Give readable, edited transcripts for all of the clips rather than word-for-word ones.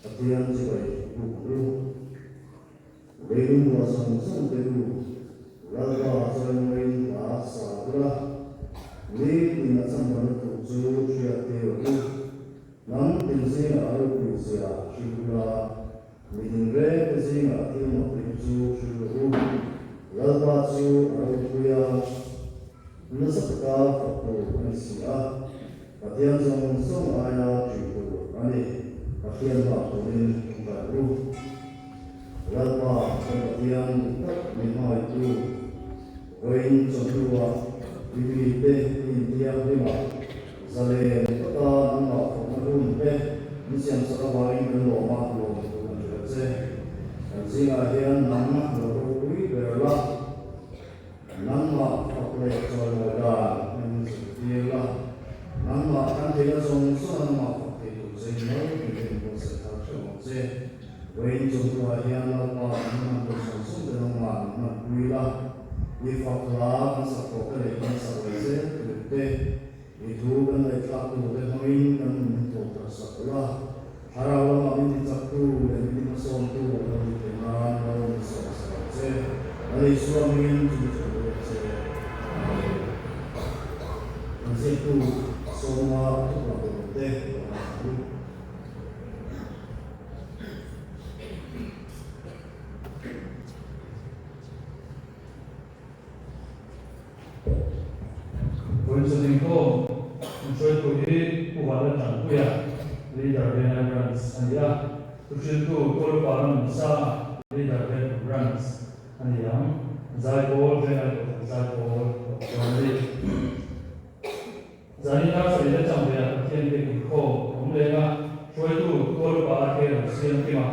Pathian chibai buk ang u. Leilung ruah zawng zawng te u, Lalpa chawimawiin hla sa ula, nitin a changban lutuk chu hriat tir rawh u. Hnam tin zingah a ropui zia hrilh ula, mi tinreng te zingah a thil mak rim chu hrilh rawh u. Lalpa chu a ropui a, nasa taka fak tur a ni si a, Pathian zawng zawng aia ṭih tur a ni. Pathian hma turin ṭawngṭai u. Lalpa kan Pathian duh tak mi hmaitu, vawiin chawhnuah i mite i inthianghlimah zalen taka nangmah thawkna hun te min siamsak avangin kan lawm a, lawm tur kan hrilh a che. Kan zingah hian nang lo ropui ber la, nangmah fak leh chawimawi dan min zirtir la, nangmah kan theihna zawng zawng a nangmah fak thei tur che in lo min en buatsaih thar theuh ang che. Vawiin chawhnuah hian Lalpa kan hman tur zawng zawng te nangmah min hmanpui la, i fak hla kan sak tawh te leh kan sak leh zel tur te, i thu kan ngaihthlak tur te hmangin kan nun min tawh thar sak la, thlarau lamah min ti chak tu leh min ti hmasawm tu kan nih theih nan lo min sawm sak ang che. Lal Isua hmingin chu mi chawlh leh che. Amen. Kan ziaktu Sawma thupuan tur te lo ngaithla u. Vawiin chawhning khawm an hruaitu hi Pu Vanla Tanpuia, Leader Venai Branch a ni a, thuhriltu Tualupa Ramnunsanga, Leader Venpui Branch a ni ang. Zaipawl Venai Kohhran Zaipawl a awm dawn a ni. Zanin dar sarih atang ve ah Pathian biak inkhawm a awm leng a, hruaitu Tualupa Arke lo siam Kima,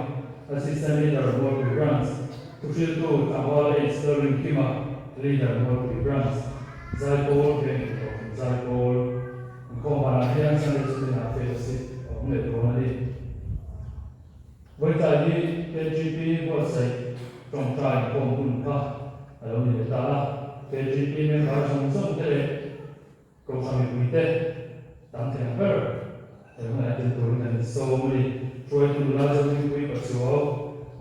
Assistant Leader Mualpui Branch, thuhriltu Tlangval H Lalrin Kima, Leader Mualpui Branch, Zaipawl Veng Kohhran Zaipawl inkhawm banah hian Sunday School inah fellowship a awm leh dawn a ni. Vawitlai hi KGP buatsaih tawngtai inkhawm hun kha a lo ni leh ta a, KGP member zawng zawng te leh Kohhran mipuite tam thei ang ber he hunah hian turin kan insawm a ni. Hruaitu nula Zodingpuii Pachuau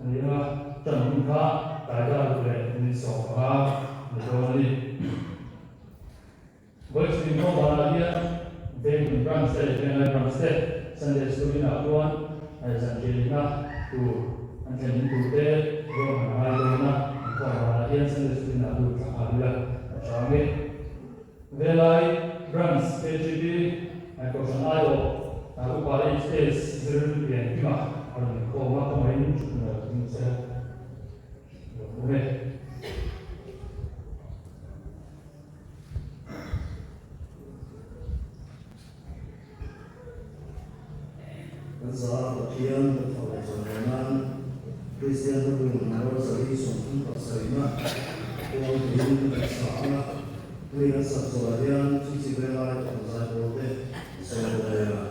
a ni ang a, tan hun kha Taida duh leh min sawm panga ni dawn a ni. Vawichhun inkhawm banah hian Venghmun Branch te leh Venglai Branch te Sunday School inah chuan zanrialina tur an thlen in tur te ruahman a ngai dawn a, inkhawm banah hian Sunday School inah lut thla nghal ila a tha ang e. Velai Branch KGB Kohhran aiawh Upa HS zir lian kima a rawn inkhawm a, khawngaihin thutna lo thing se lo awm e. Kan za Pathian kan fak leh chawi nan Kristian hla bu number 137 na kual tuin kan sa ang a, hei kan sak zawhah hian chingchi venglai kan zaipawl te an sawi dawn nia.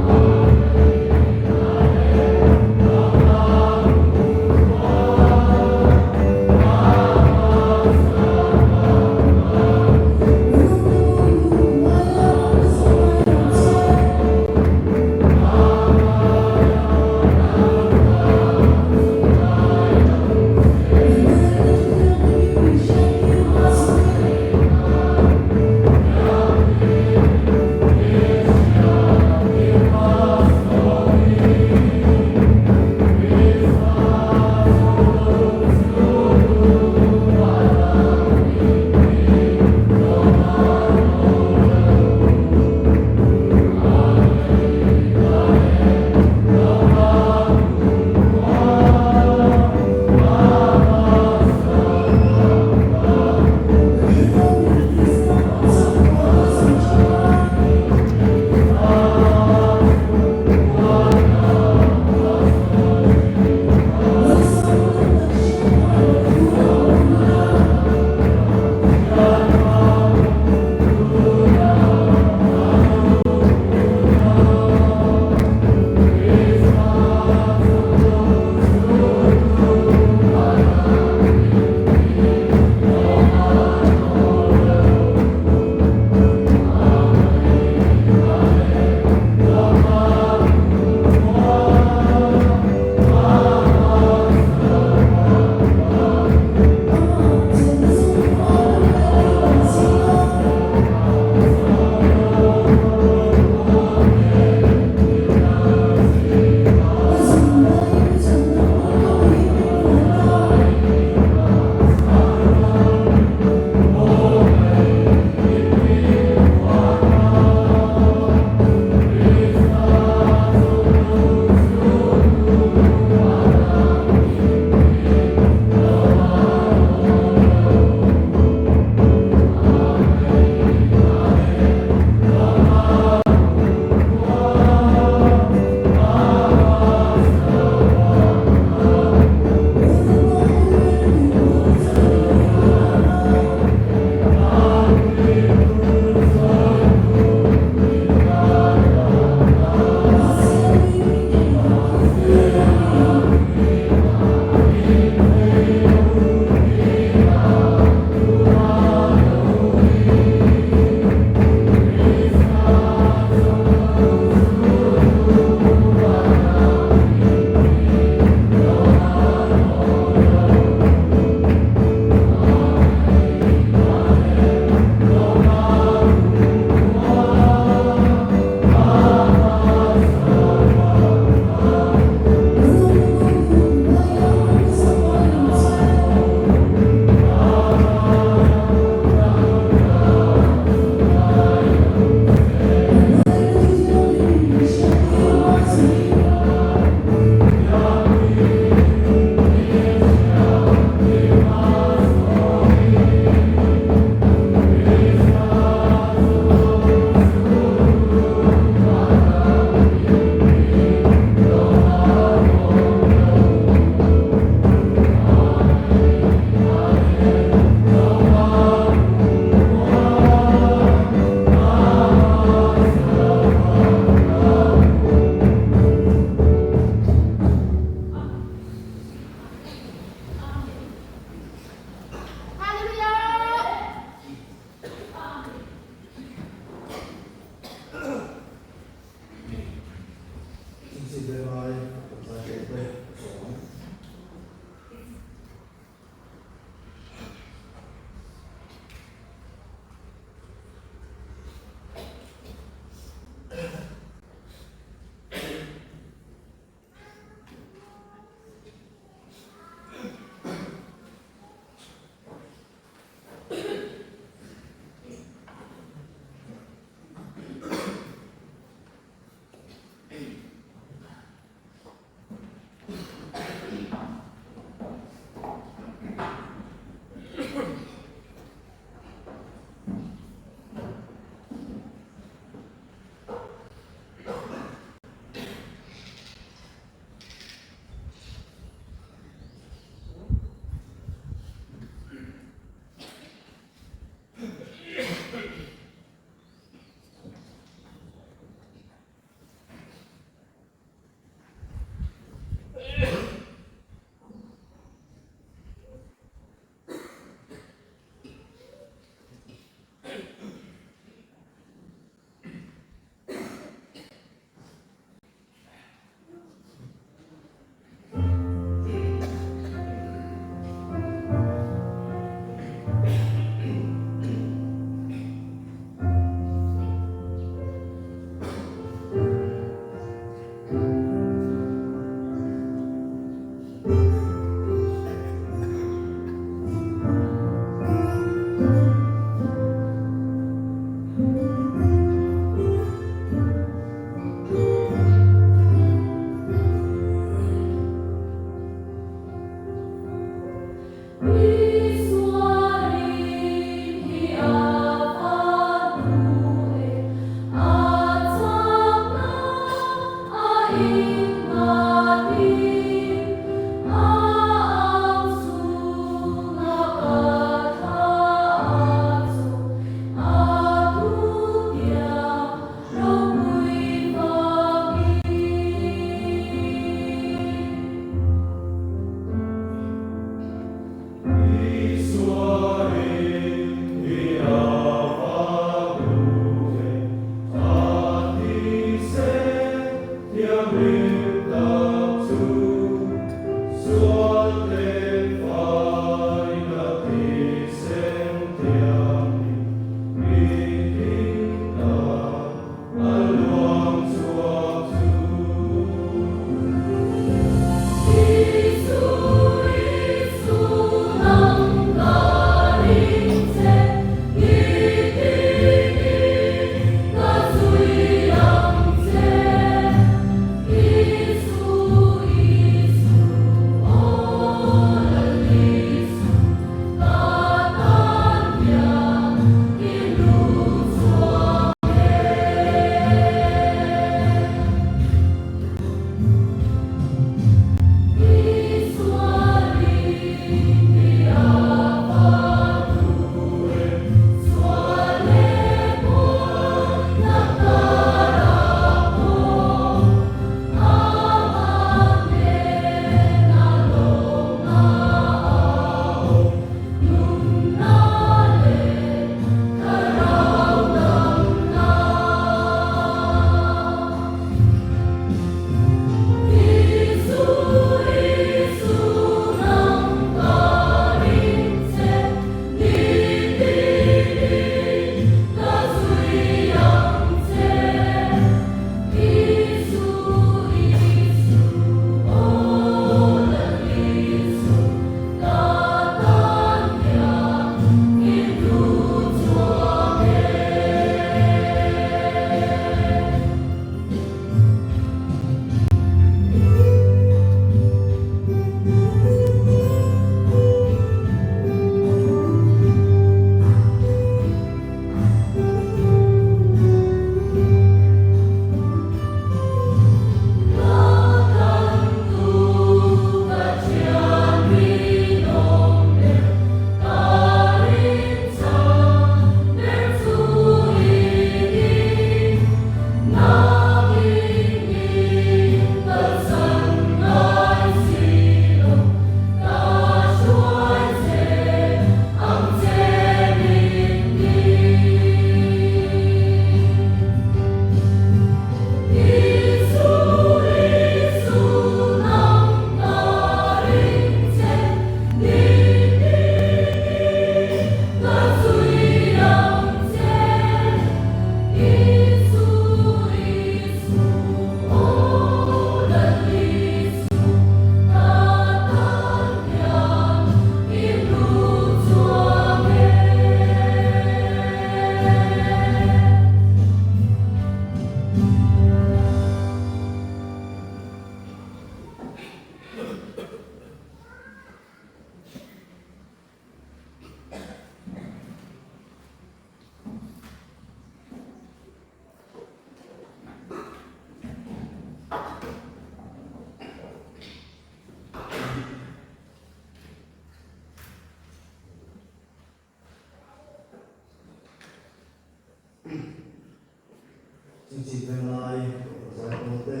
Chingchip Venglai Kohhran Zaipawlte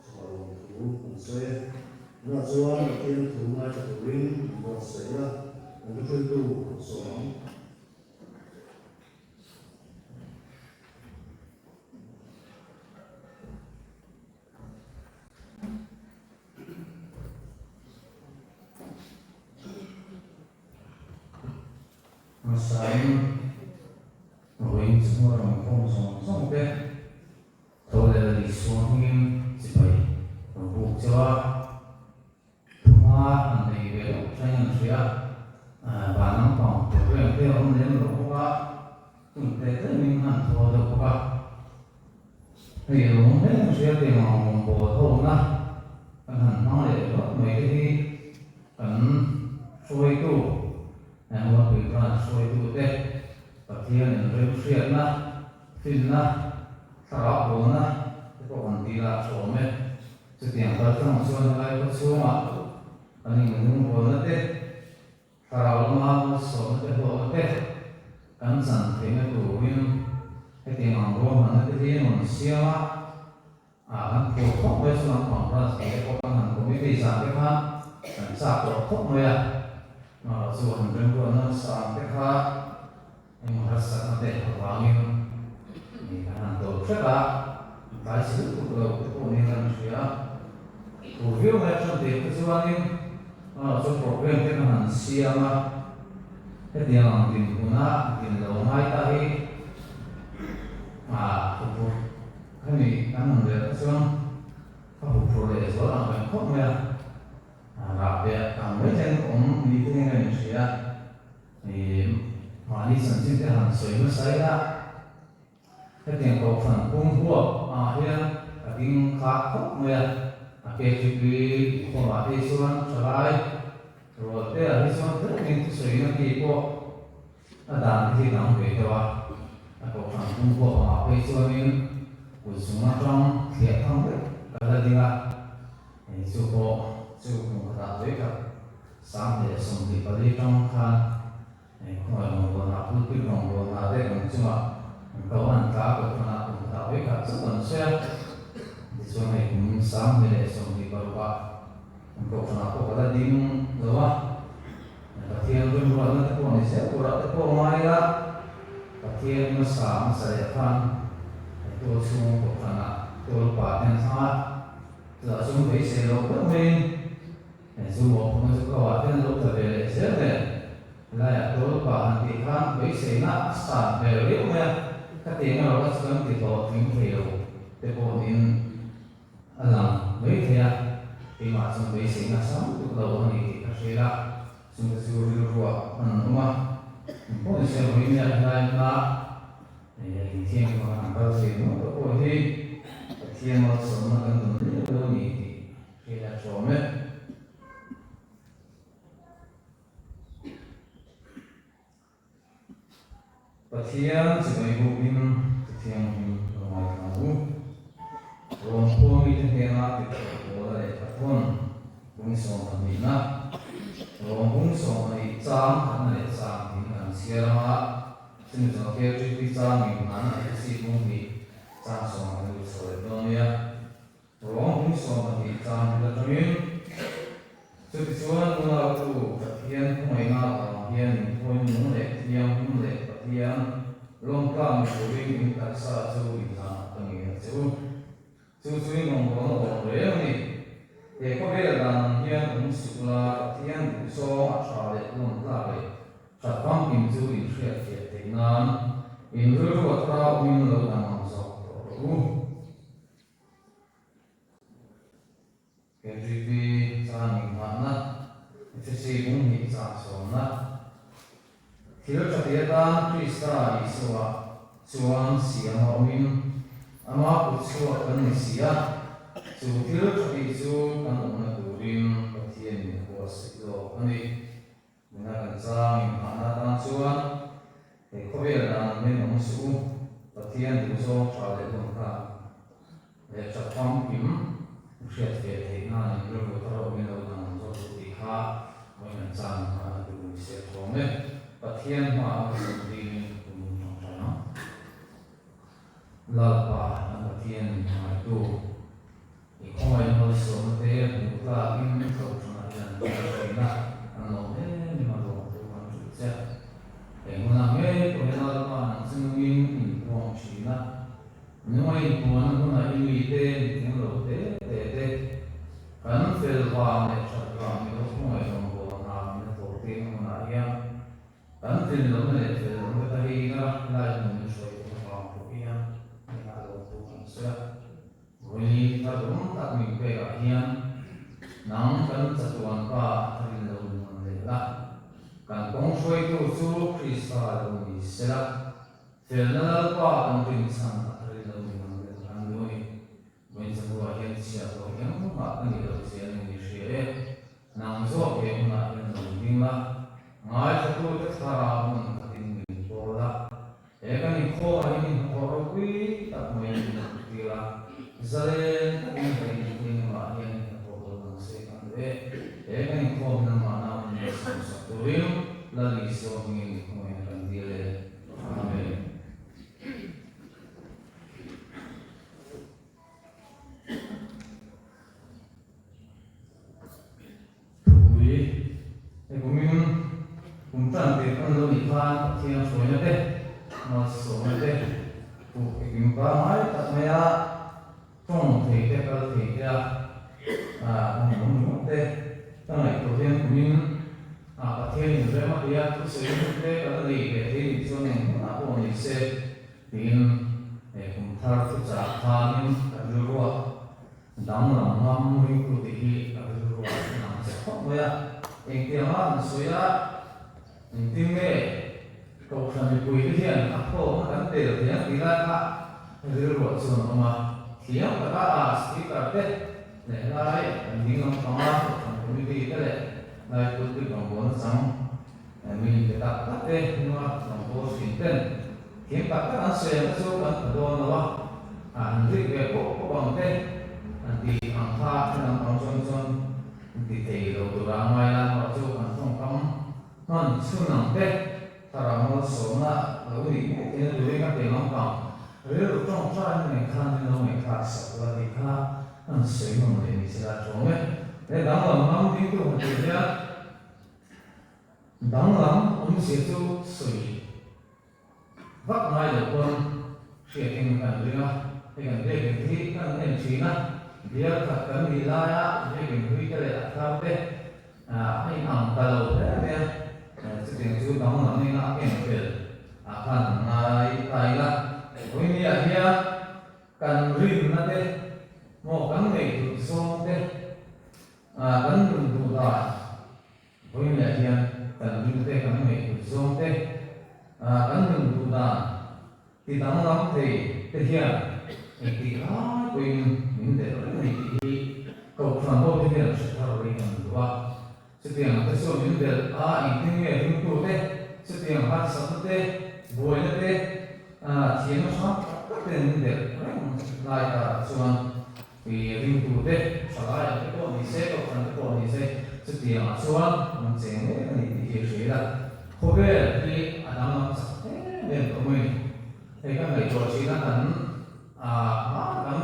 chungah lawmthu an sawi e. Tunah chuan Pathian thu ngaithla turin an buatsaih a, an thuhriltu an sawm ang. Hmasain vawiin chhunga rawn khawm zawng zawng te tho leh la Isua hmingin chibai rawn buk chauh a, thuhma han nei ve loh thleng an hria a, van lampang programme te a awm lem lo bawk a, chung te tlemin han thaw deuh bawk a, hei a lo awm hle an hria tiang ang rawngbâwl ho na kan han hmang leh ringawt mai te hi kan. hruaitu, Mualpui Branch hruaitute Pathianin remhriatna, finna, thlarau pawlna te pawh kan dil a tha awm e. Chutiang kaltlang chuan helai khaw chhungah kan inlungrualna te, Thlarau lama malsawmna te hlawhna te kan chan theihna turin hetiang ang ruahmanna te hi an rawn siam a, ah kan phur khawp mai chu lampang branch tih te pawh kan han committee zan te khan kan chak tawh khawp mai a, amaherawh chu han remruatna nasa ang te kha engmaw harsatna te avangin kan han tawlh hret a, tlai si lutuk lo te pawh niin kan hria a, phur viau mai a ṭhan tih kha chuanin amaherawh chu program te kan han siam a, hetiang ang dinhmuna din lo ngai ta hi ah huphurh hemi kan han rel kha chuan ka huphurh leh zual ang reng khawp mai a, rah beh ang mai hian ka awm ni te hian ka inhria a. Mahni chanchin te han sawi hmasa ila, hetiang kohhran pum huap ah hian a ding khah khawp mai a, a KTP inkhawmah te hi chuan thalai rual te ah hi chuan tlemin thusawina ki pawh a dan te hi dang ve deuh a, a kohhran pum huap angah phei chuanin kut zung atang thliah thang vek ka la ding a, chu pawh chu kum khatah vekah 1024 tang khan khawngaih rawngbawlna, pulpit rawngbawlna te kan chungah an ko an tla a, kohhranah kum khatah vawikhat chauh kan sawi a, tichuan hei kum 1026 ah an kohhranah pawh ka la ding lo a, Pathian rimruatna te pawh ni zel turah te pawh ngai ila, Pathian hmasa hmasa leh khan tual chhung kohhranah tual upa te an thlang a, chutah chuan beisei loh deuh maiin Hei chu mawhphurhna chu ka vah ten lo tla ve leh zel nen, helaiah tualpa han tih khan beiseina a san hmel riau mai a, khatiang erawh kha chu kan ti hlawhtling thei lo te pawh niin a lang mai thei a, keimah chuan beiseina a sang lutuk lo a ni tih ka hria a, chungte chu rilruah an awm a, engpawh ni se vawiin helai hmuna inthiam hmanga han kal thei ringawt te pawh hi Pathian malsawmna kan dawn miau lo a ni tih Hei a tlawm e. Pathian chibai bukin ka thianghlim lo ngaithla ang u. Rom khua mite hnena tithawh pawla lehkha thawn bung sawmpahnihna, Rom bung sawmpahnih chang khatna leh chang tiin kan chhiar ang a, chumi zawng KGP chang inhman a FC bung hnih chang sawm kan lut chho leh dawn nia. Ruang hming 12 chang bil atangin, Chutichuan unautu Pathian khawngaihna avang hian min thawi nung leh thianghlim leh Pathian lawmtlang ni turin in taksa chu in hlan ka ngei a che u. Chu chu in rawngbawlna awm reng a ni. He khawvel dan ang hian awm suk la, Pathian duhzawng a tha leh lawmtlak leh that famkim chu in hriatfiah theih nan in rilru a thara awmin lo danglam zawk tawh rawh u. KGP chang inngahna, Efesi bung hnih chang sawmna, Thil tha ti atan Krista Isua chuan siam a awmin ama kut chhuak kan ni si a, chu thil tha tih chu kan awmna turin Pathianin a buatsaih lawk a ni. Nuna kan chang inngahna atan chuan he khawvel dan hian awm suh u, Pathian duhzawng tha leh lawm kha leh tha famkim hriat ve theih nan in rilru thar awmin lo dang ang zawk u tih kha vawiin kan chang inngahna tur ni se thawm e. Pathian hmaah malsawm dilin ka tum tawngtai ang. Lalpa kan Pathian min hmangaihtu. I khawngaih malsawmna te hmuh tlakin kohhranah hian kan thin a, kan lawm em em a lawmtu kan hrilh che. He hmunah ngei pawh hian Lalpa nang chu nungin inpuang thin a, nunga inpuanna hmunah i mite mitling lo te te te kan fel vang leh that vang ni lo khawngaih rawngbâwl hna min a thawh tirna hmunah hian Kan tlin lohna leh fel lohna te hi ina lai hmun min hruai tur avang pawh hian engah lo thu kan sawi a. Vawiin thar awm tak min pekah hian nang kan chatuan pa a tharin lo nuam leh la, kan kawng hruaitu chu Krista lo ni sela, felna Lalpa kan rinchhan a tharin lo nuam leh kan duh a ni. Vawiin chahnuah hian chhiat loh engmah ka nih loh zia nen i hria e. Nang zawk he hunah hian lo ding la. Ngaithlatute thlarau nun khatin min pawl a, he kan inkhawmah hian inhnathawh ropui tak mai min hmuhtir a, zalen takin he inkhawmah hian inhnathawh dawn ang se kan duh e. He kan inkhawm hian mahna min ngaihsam sak turin Lal Isua hmingin inkhawmahina kan dil e. Amen. Thupui, He kumin kum tan tir kan lo nih khan Pathian hruaina te, malsawmna te fuh engkim pangngai tak maia tawng thei te, kal thei te a kan awm ringawt te ka ngaihtuah hian kumin Pathian inrem a tia thusawi hun te ka la nei ve thei nih chuan eng hmunah pawh ni se tiin kum thar thuchah khanin ka rilruah Danglam ngam ringtu tih hi ka rilru ah a lang che khawp mai a, engtiang a han sawi a, engtin nge Kohhran mipui te hian a thawkna kan tel thei ang tih lai kha rilru ah chuan a awm a, thiam taka a speaker te leh lai kan ding lampanga Kohhran committee te leh lai pulpit rawngbawlna chang mi te tak tak te hnunga rawngbâwl thin ten thiam tak tak an sawi ang te chu kan pha dawn lo a, an rik ve pawp pawp ang te an ti ang kha a naupang chuan chuan an ti thei lo tura a ngai la erawh chu kan tawngkam hman chhun ang te thlarau malsawmna lo nih ngei theihna turin ka ti lampang rilru tawngtai nen khan min lo ngaihthlak sak la tih kha an sawi nawm leh ni se la tawm e. He danglam ngam dingtu han tih hian Danglam awmzia chu sawi vak ngai lo pawn hriatin kan ring a, hei kan biakinn hi kan en thin a, bial khat kan nih laia biakinn hlui te leh a thar te a inang ta lo hle mai a, chutiang chu danglam ina a ken fel ah khan han ngai ta ila, vawinia hian kan rinna te maw kan ngaihtuah zawng te kan nun duh dan. Vawiinah hian kan ringte kan ngaihtuah zawng te, kan nun duh dan ti danglam thei te hian engtik lai pawhin min delh reng a ni tih hi Kohhran ho te hian hre thar reng an duh a. Chutiang te chuan min delh a, engtin nge ringtu te chutiang harsatna te, buaina te, thiamna hrang tak tak ten min delh reng lai karah chuan I ringtu te, thalai ang te pawh ni se, kohhran te pawh ni se, chutiangah chuan an cheng mek a ni tih hi a hria ila. Khawvel hi a danglam chak em em tawh mai a ni. Hei kan ngaihtuah thin a, kan hma kan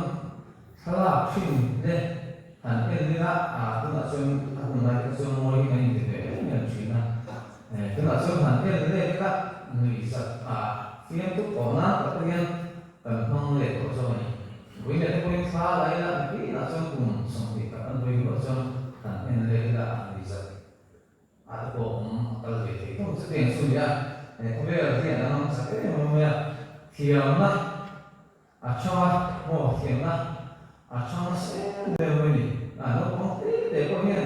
thlalak thin te han en ila, tunah chuan a hun lai te kha chuan ngawi hi kan inti ve em em thin a. Tunah chuan han en let ila, nuihzat fiamtu tawh nan tak te hian kan hmang let tawh zawk a ni. Vawiin te pawhin thla la ila mipuiinah chuan kum 20 tak an vawi hnuah chuan han en let ila a han rizat a te pawh awm a kal ve thei thung chutiang chu nia he khawvel hian a ngam chak em em mai a thiamna a thang a maw thiamna a thang nasa em em mai a ni a naupang te te pawh hian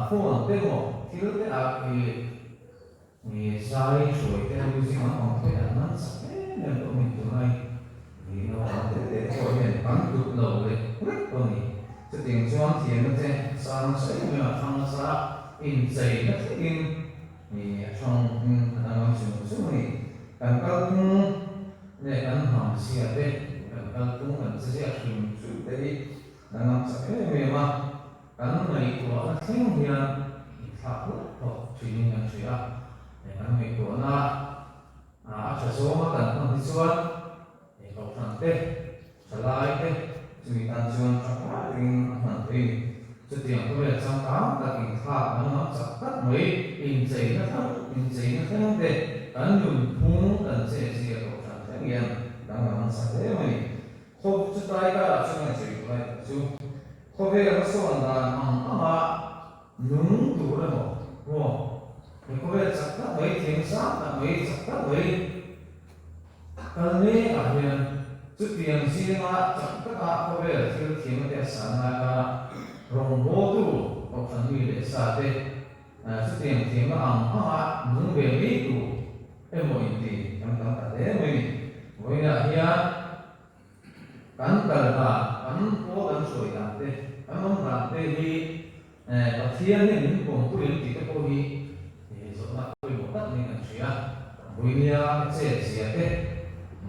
phone te maw thil te ah ih Ni zai hruai te music an awm te an man chak em em tawh min tunai ni naupang te te pawh hian kan tut lo leh hlek pawh a ni. Chutiang chuan thiamna te a sang nasa em em a thang nasa a, incheina thlengin ni a thang a danglam chung chung a ni. Kan kalphung leh kan hnam zia te, kan kalphung kan che ziak hrim hrim te hi danglam chak em em a. Kan ngaihtuahna thleng hian inthlak hlawk hlawk thinin kan hria a, kan ngaihtuahna a tha zawnga kan hman hi chuan Kohhran te, thalai te chumi tan chuan tha fai takin a hman thei a ni. Chutiang khawvel changkang tak inthlak danglam chak tak mai incheina thleng incheina thleng te kan nunphung kan chezia Kohhran thleng hian danglam an chak hle mai a ni. Khawp chu tai karah chuan a sawi tawh lai tak chu khawvel a sawn dan ang anga nung tur emaw maw he khawvel chak tak mai thiam sang tak mai chak tak mai kal mek ah hian chutiang zinga chak taka khawvel thil thiam ate a san lai karah rawngbawltu kohhran mi leh sa te chutiang thiamna ang anga nung ve mai tur emaw inti kan tam ta hle mai ni. Vawiinah hian kan kal dan, kan pawl kan hruai dan te, kan awm dan te hi Pathian hian min pawmpui ang tih te pawh hi Vawinia ka chet zia te,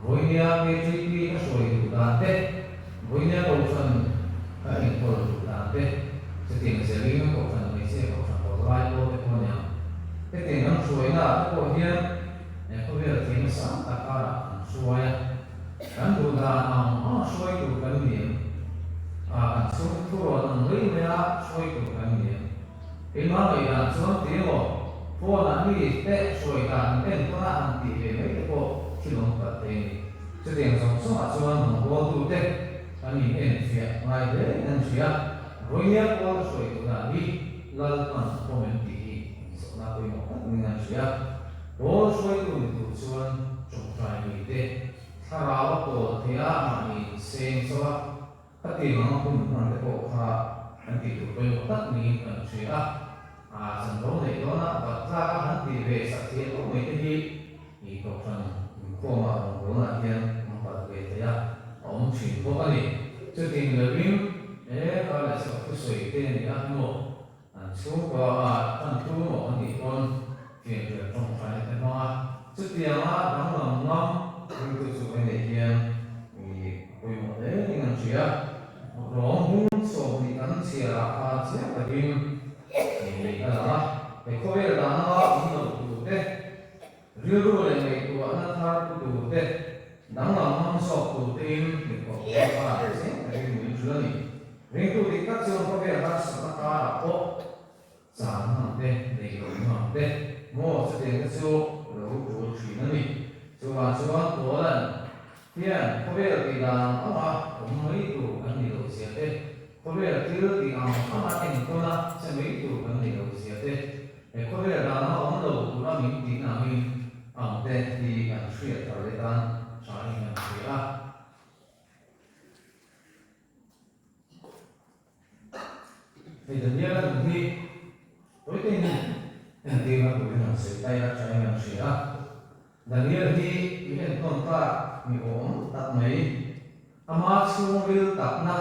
vawinia KTP ka hruai duh dan te, vawinia Kohhran ka enkawl duh dan te, chutiang zelin Kohhran hmeichhia Kohhran pawlai pawh te pawh a niang. Hetiang kan hruaina ah te pawh hian khawvel thiamna sang tak karah kan hruai a, kan duh dan ang ang a hruai tur kan ni em? Kan chhung thurawn ang mai maia hruai tur kan ni em? Keimah ngaihdan chuan ti emaw phone ah mi te hruai dan an en tawn a han tih ve mai te pawh thil awm palh thei a ni. Chutiang zawng zawngah chuan rawngbawltu te kan in en fiah ngai hle in an hria. Vawinia pawl ka hruai duh dan hi Lalpan a pawm em tih hi inzawhna pawimawh tak niin an hria. Pawl hruaitu ni tur chuan tawngtai mi te thlarau a pawl thei a mahni inseng chauh a, Khatiang anga hun hman te pawh kha an tih tur pawimawh tak niin kan hria a, a chanvo neih dawna bat tlaka han tih ve sak thiah tawh mai te hi i kohhran inkhawmah rawngbawlnaah hian awm palh ve thei a, a awm thin bawk a ni. Chutiang lovin he kar leh chhuah thusawi te a ni a emaw an chhungkua ah tan thu maw a nih pawn fianrial tawngtaina te hmang a, chutianga danglam ngam ringtu chu ka neih hian i pawimawh hle ning an hria. Rawng hmung 20 kan chhiar ah khan chiang takin i a lang a, he khawvel dana awm lo tur te, rilru leh ngaihtuahna thar pu tur te, danglam ngam zawk tur tein tirhkoh pawl khan chiang takin min hrilh a ni. Ringtu dik tak chuan khawvel harsatna karah pawh chan ngam te, nei lo ngam te maw chutiang te chu lo tul thin a ni. Chuvang chuan Paula'n hian khawvel tih dan ang anga awm mai tur kan ni loh zia te, khawvel thil tih ang anga enkawna che mai tur kan ni loh zia te, he khawvel dana awm lo tura min tihna angin ang te hi kan hriat thar leh tan thain kan hria a. Hei Daniela nun hi tawite in entir na turin an sawi ta ila thain an hria a. Daniel hi mi entawn tlak mi awm tak mai, ama chhungril takna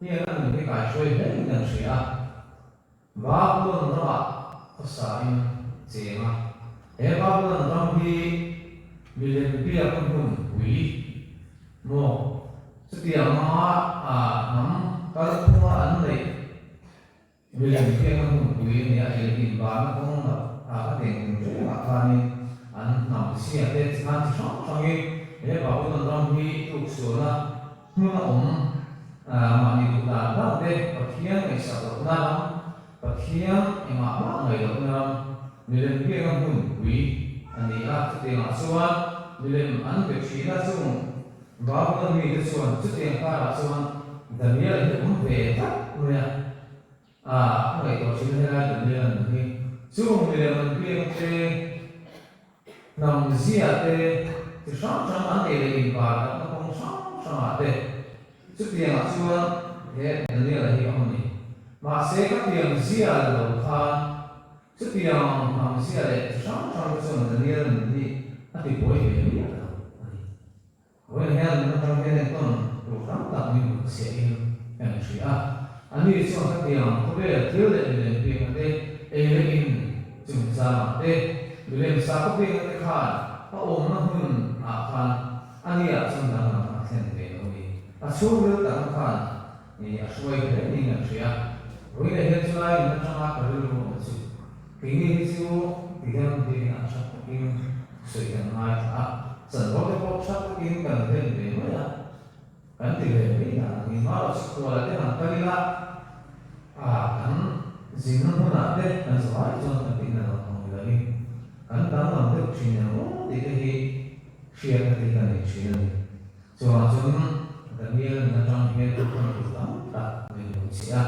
hian a nun hi kaihruai hle in an hria a. Babulon ramah khawsa in cheng a. He Babulon ram hi milem biakna hmun pui maw? Chutiang anga hnam kalphunga an neih milem biakna hmun pui a nia, ei inbarna kawng a ka teng tum rengah khanin an hnam chhia te chi khan chi hrang hrangin he Babulon ram hi tluksualna Hmun a awm mahni duh dan dan te, Pathian ngaihsak lohna ram, Pathian engah mah ngaih lohna ram, milem biakna hmunpui a ni a. Chutiangah chuan milem an be thin a, chung Babulon mite chuan chutiang karah chuan Daniel hi awm ve tlat mai a, a ngaihtuah thin a, helai Daniel a nun hi chung milem an biakna te, Hnam zia te chi hrang hrang an ei leh invar takna kawng hrang hrangah te chutiangah chuan he Daniel-a hi a awm a ni. Mahse khatiang zia la lo khan chutiang hnam zia leh chi hrang hrang te chuan Daniel-a nun hi a ti buai ve miah lo a ni. Vawiin hian nuna tang hian entawn tur tam tak min hmuh chhiahin kan hria a. Ani chuan khatiang khawvel thil leh milem biakna te, ei leh in chungchangah te, milem sakhaw biakna te khan a awmna hmun ah khan ani ah chuan danglam a thlen ve lo a ni. A chhungril takna khan a hruai hle niin kan hria. Vawiin ah hian chulai nuna tanga ka rilru awm chu keini hi chu ti hian biakina tha takin sawi kan ngaithla a. Chanvo te pawh tha takin kan hlen ve mai a, kan ti ve mai dan ang in Marawh chu khuala te han kal ila a kan zinna hmunah te kan zavai chuan kan tihna lo ang ni lovin kan danglam deuh thin em aw tih te hi hriatna te hi ka nei thin a ni. Chuvang chuan Daniel nun atang hian thu thawn tur tam tak min hmu chih a,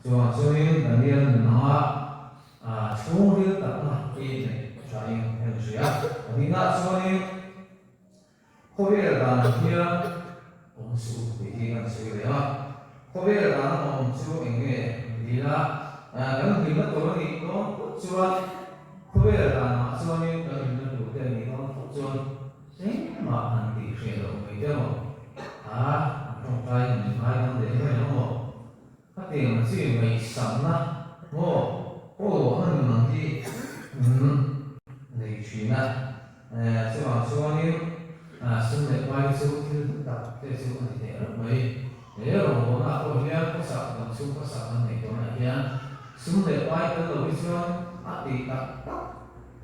chuvang chuanin Daniel nun anga A chhungril takna hi neih thain a inhria. Pahnihnaah chuanin khawvel danah hian awm suh tih hi kan sawi leh a. Khawvel dana awm chu eng nge an dil a? Kan hlimna tur a nih dawn phawt chuan khawvel danah chuanin kan hlimna tur te a nih dawn phawt chuan engmah han tih hreh loh mai te maw? A, an tawngtai han inngaihdam leh mai ang maw? Khatiang chi ngaihsakna maw pawlawhna nun ang hi an nei thin a. te chu a ni teh reuh mai. He rawngbawlnaah pawh hian khawsak dam chhung khawsak an neih tawnah hian sum leh pai tel lo hi chuan a tih tak tak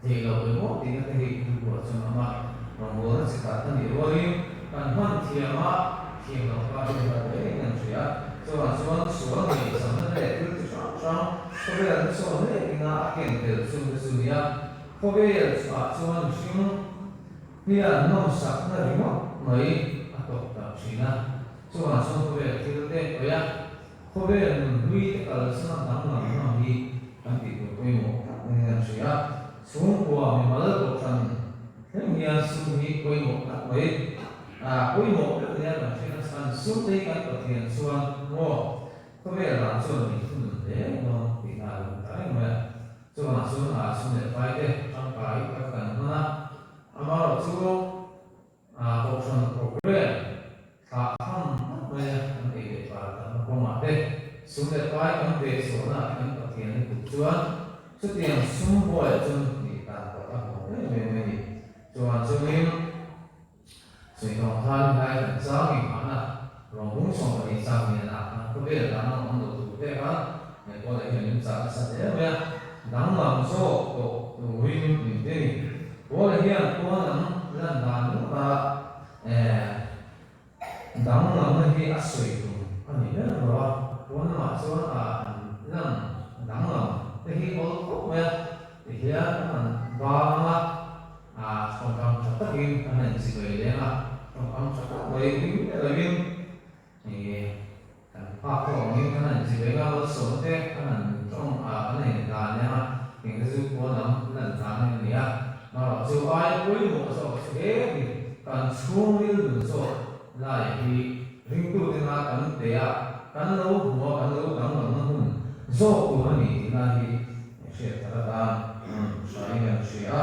theih loh emaw tihna te hi rilruah chuan a awm a. Rawngbawlna chi khat a nih rualin kan hman thiam a, thiam loh kha hi hlat hle in an hria. Chuvang chuan sual ngaihzamna te leh thil chi hrang hrang khawvel hmasawn mek ina a ken tel chung te chu nia. Khawvel ah chuan mihring hian nawmsakna ringawt mai a tawk tak thin a. Chuvang chuan khawvel thil te awih a, khawvel nun hlui te kalsan a danglam ngam hi kan tih tur pawimawh tak niin an hria. Chhungkua mimal kohhran thleng hian sum hi pawimawh tak mai a pawimawh ber nia kan hriat a chhan sum te hi kan Pathian chuan maw khawvel dan chuan min thunun hle dawn tihna a lo ni ta reng mai a. Chuvang chuan a sum leh pai te tangkai tak kan hman a, amaherawhchu kohhran program thlah tham tak mai a kan ei leh bar tamna kawngah te sum leh pai kan ve chhuahna ah te kan Pathian lutuk chuan chutiang sum buaiah chuan nih dan pawh a hlawh em em a ni. Chuvang chuanin Suitawng khan helai kan chang inghahna rawng bung 12 chang lian ah khan khawvel dang a awm lo tur te khan he pawl ah hian min chah nasa hle mai a, danglam zawk tawh turin min ti a ni. Pawl ah hian pawn lam lan dan ringawt a eh danglamna hi a sawi tum a ni ber lo a, pawn lamah chuan a an lan danglam te hi awl khawp mai a, tihian an han bang a. A tawngkam tha takin kan han inchivei leng a, tawngkam tha tak mai ring miah lovin ih kan phak tawh angin kan han inchivei nga, malsawmna te kan han tawng a, kan han indan leng a, engte chu pawn lam lan dan a ni a. Marawh chu aia pawimawh zawk chu he ni, kan chhungril nun zawk lai hi ringtute na kan pe a, kan lo hmu a, kan lo danglamna hmun zawk tur a ni tih lai hi Hriat thar atan hrain an hria a.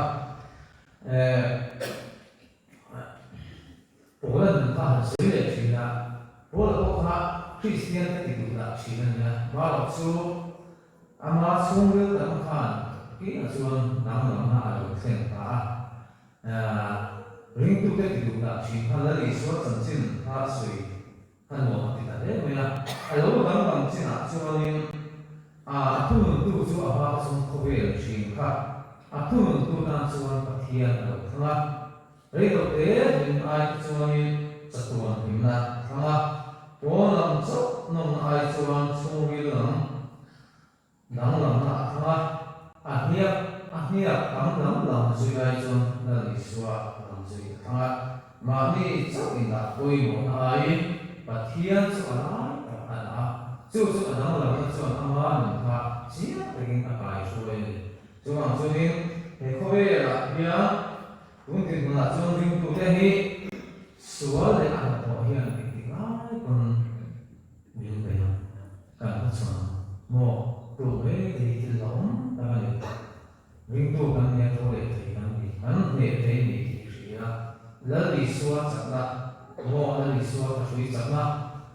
Paula nun kha han sawi leh thin a, Paula pawh kha Kristian te ti duh dah thin a nia. Marawh chu ama chhungril tam khan kinah chuan danglamna a lo thlen ta a. Ringtute ti duh dah thin khan Lal Isua chanchin kha sawi Ka nuam a ti ta hle mai a, a lo danglam chinah chuanin a thununtu chu a hma chuan khawvel hrin kha a thununtu tan chuan Pathian a lo thlang a, reilote hlim ai te chuanin chatuan hlimna a thlang a, pawn lam chauh nawmna ai chuan chhungril lam Danglamna a thlang a, a hniak a hniak tam lam lam zui ai chuan Lal Isua lam zui a thlang a. Mahni chauh indah pawimawhna aiin Pathian chu a lai tak a dah a, chu chu a danglamna chuan ama nun kha chiang takin a kai hruai a ni. Chuvang chuanin he khawvelah hian tun dinhmunah chuan ringtute hi sual leh a hnathawh hian engtik lai pawn min bei ang. Kan hma chhuan maw tu mai te hi thil hlauhawm tak a ni. Ringtu kan nia tho leh thei kan ni, kan hneh thei ni tih hria. Lal Isua chakna maw Lal Isua ka hrui chakna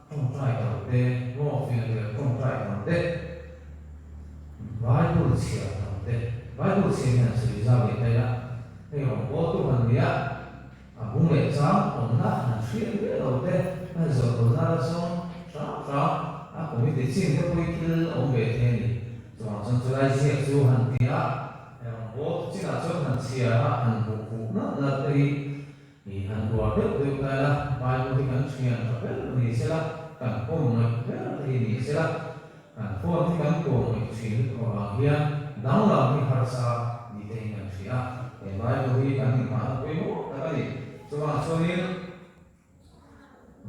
tawngtai tam te, maw fianrial tawngtai tam te, Bible chhiar tam te, Bible chhiar hian sawi zau leh daih a, hei rawn pawltu han nia, A bung leh chang awmna han hriat miah lo te, a zawh tur nana zawng hrang hrang a committee chin te pawh hi thil awm ve thei a ni. Chuvang chuan chulai ziak chu han ti a, eng bawk chinah chuan han chhiar a, han hmuh fuh nalh nalh te hi ih han uar deuh deuh ta ila, Bible hi kan thian tha ber ni sela, kan pawm ngaih ber te hi ni sela, kan phone hi kan pawm ngaih thin lutuk avang hian danglam hi harsa ni te hi kan hria a, he Bible hi kan inhmahna pawimawh tak a ni. Chuvang chuanin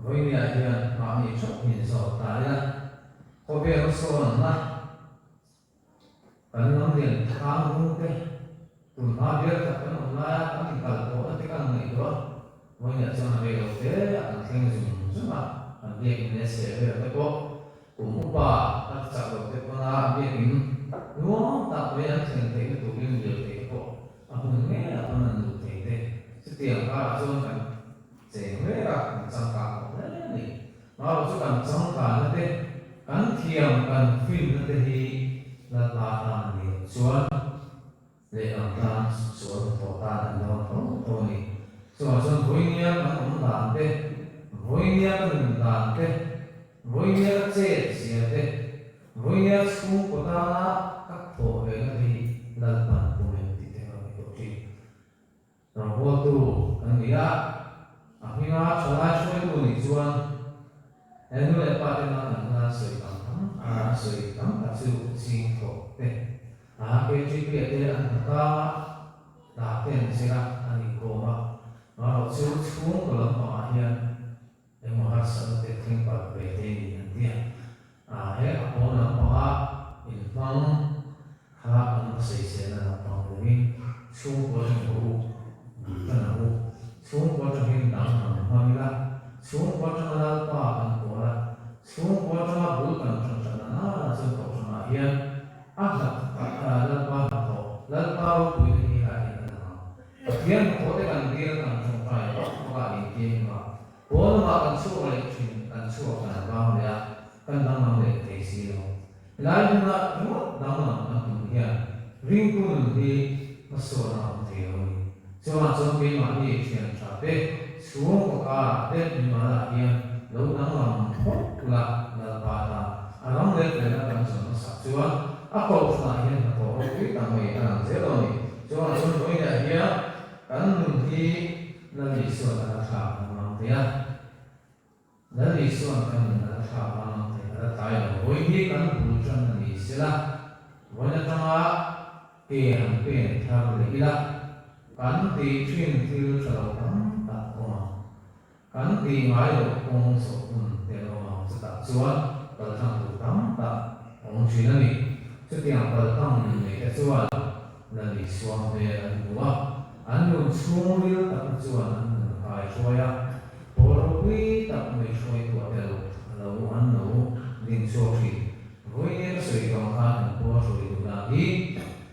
vawinia hian mahni theuh min zawt ta ila, khawvel hmasawnna Kan lam lian thang rung te, tun hma bial khat kan awm laia kan inkal pawhna te kan ngaihtuah a, vawiinah chuan a rei lo hle a kan thleng zung zung a, kan biakin leh seh vel te pawh kum upa a ti chak lo te pawna biakin nuam tak mai an thlen theihna turin lirthei te pawh a hmun ngeiah pawn an luh thei te, chutiang karah chuan kan cheng mek a, kan changkang tawh hle a ni. Mau chu kan changkanna te, kan thiam kan finna te hi Lalpa tan a ni loh chuan lehlam tan sual hnathawh tan an dawn tho tho a ni. Chuvang chuan vawinia kan awm dan te, Vawinia ka nun dan te, vawinia ka chet zia te, vawinia chhungkaw tana ka thawh ve na te hi Lalpan pawm em tih te ka ngaihtuah thin. Rawngbawltu kan ni a, a hminga thalai hruaitu nih chuan he nu leh pa tena kan hla an sawi tam tam a, an sawi tam tak chu ching thawh te, a KTP-a te an hna tlang a, hna te an zir a, an inkawm a, marawh chu chhungkaw lampangah hian Engmaw harsatna te thleng palh ve thei ni an ti a, he a pawn lampanga inhmang kha an va sawiselna lampang lovin chhungkaw atangin haw u, bul tan ang u, chhungkaw atangin danglam hmang ila, chhungkaw atanga Lalpa kan pawl a, chhungkaw atanga bul kan tan thatna nana chuan kohhranah hian a hlat Lalpa hnathawh, Lalpa ropuina hi helaiah hian a lang ang. Pathian hnathawh te kan dil kan tawngtai vak vak a intiang hnu ah pawn lamah kan chhuak leh thin kan chhuak kan vang leh a kan danglam leh thei si lo. Helai hmunah ringawt danglam kan tum hian ringtu nun hi hmasawn a awm thei lo a ni. Chuvang chuan keimahni thian tha te chhungkaw karah te mimal ah hian lo danglam phawt ula Lalpa tan a ram leh felna kan zawn hmasak chuan a kohhranah hian hnathawh ropui tak mai a lang zel lo a ni. Chuan chuan vawiinah hian kan nun hi Lal Isuan a la thlak ang ang thei a, Lal Isuan kan nun a la thlak ang ang thei, a la tlai lo. Vawiin hi kan bul tan a ni sela, vawiin atanga ke han pen thar leh ila, kan tih thin thil tha lo tam tak awm ang. Kan tih ngai loh kawng zawh hun te an awm ang, chutah chuan paltlang tur tam tak a awm thin a ni. Chutiang paltlang nun nei te chuan Lal Isua hmel an hmu a, an nun chhungril takna chuan an nun a kai hruai a, pawl ropui tak mai hruaituah te lo a lo an lo ding chhuak thin. Vawiin ka sawi tawh ang khan kan pawl hruai duh dan hi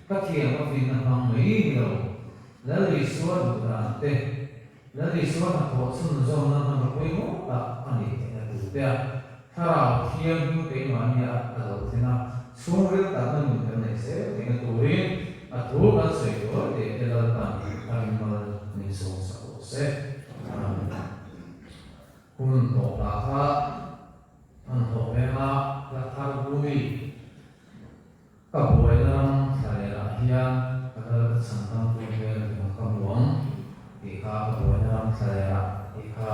ka thiam a finna hmang mai ni lo, Lal Isua duh dan te, Lal Isua hnathawh chhunzawmna hmanraw pawimawh tak a nih theihna tur te a, Thlarau Thianghlim keimahnia a lo thlen a, chhungril takna nun kan neih zel theihna turin a thu kan sawi tawi te te Lalpan a rinmal min sawm sak rawh se. Amen. Hun tawpah kha an hlawh veng a, hla thar bumi Ka buaina ram thlalehah hian ka lal ka chhan tam tur hmel ringawt ka hmu ang tih kha ka buaina ram thlalehah tih kha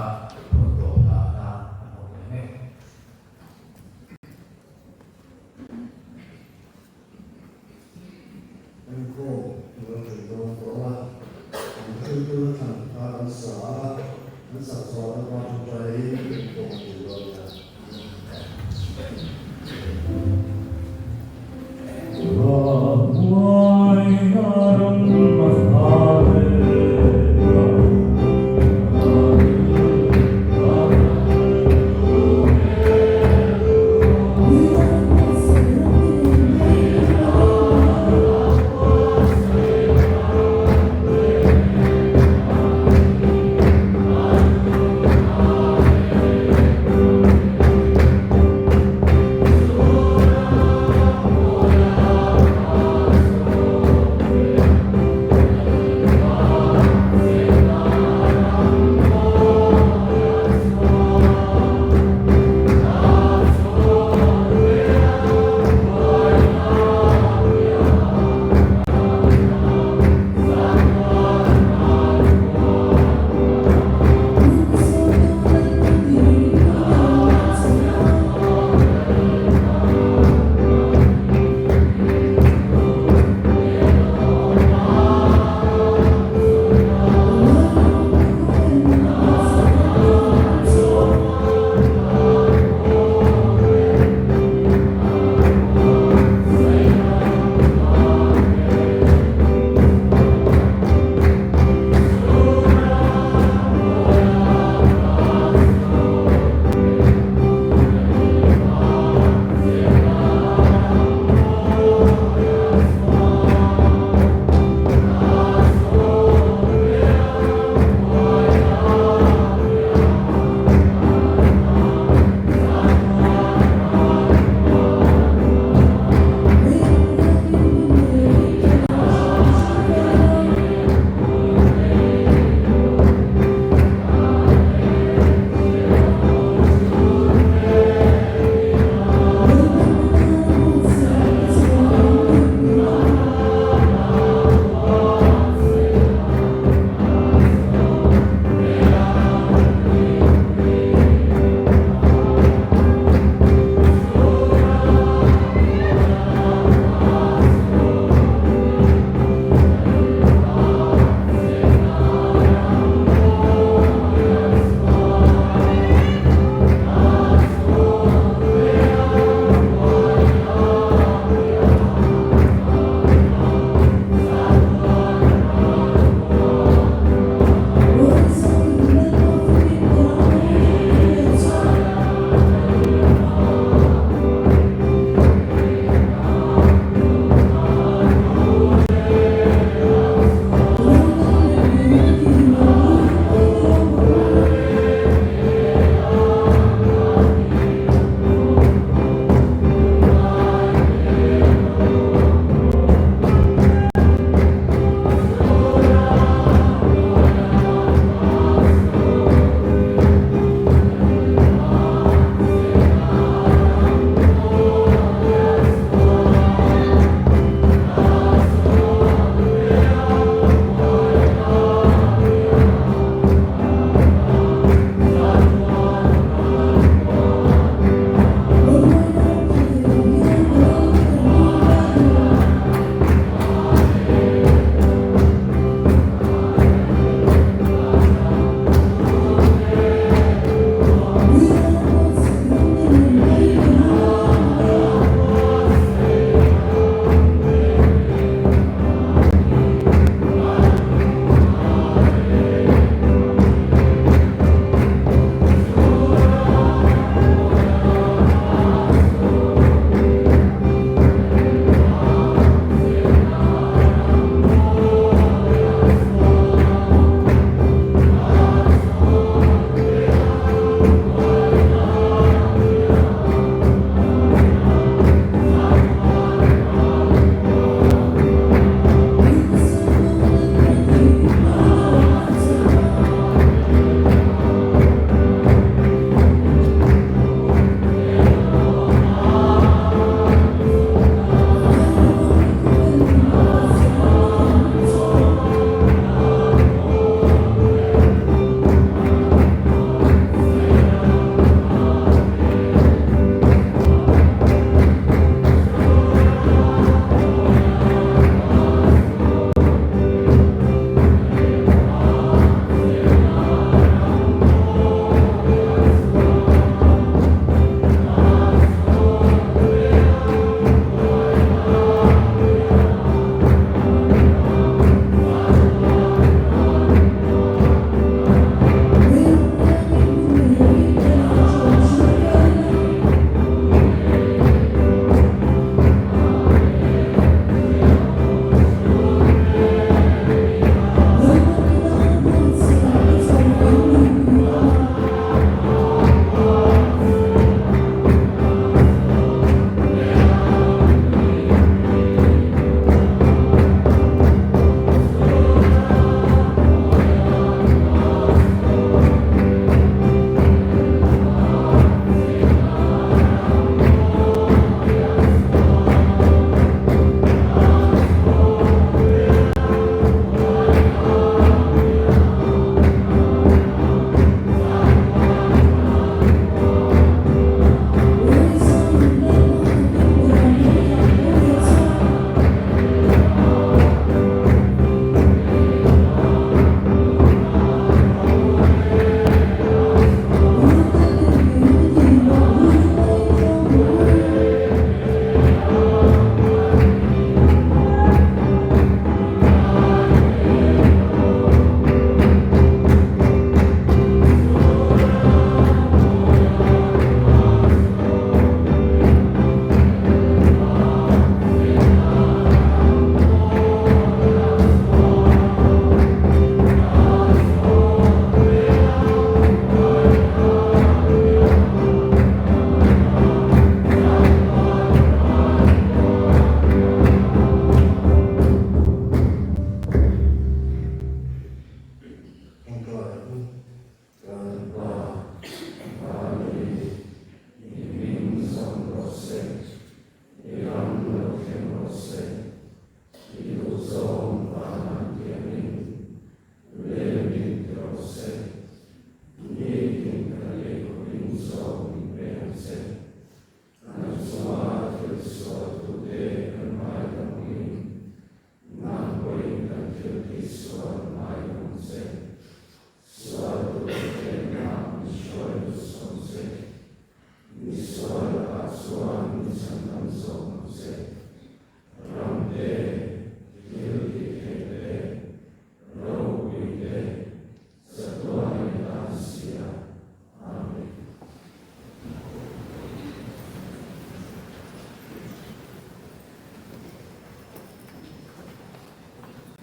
phun tawp hlah tan a hnawk leh mek. Inkhawm lo thei dawn tawh a, an hruaitu na thlan kha kan sa a, an sak zawh na pa ṭawngṭai in inkhawm a ṭul dawn nia.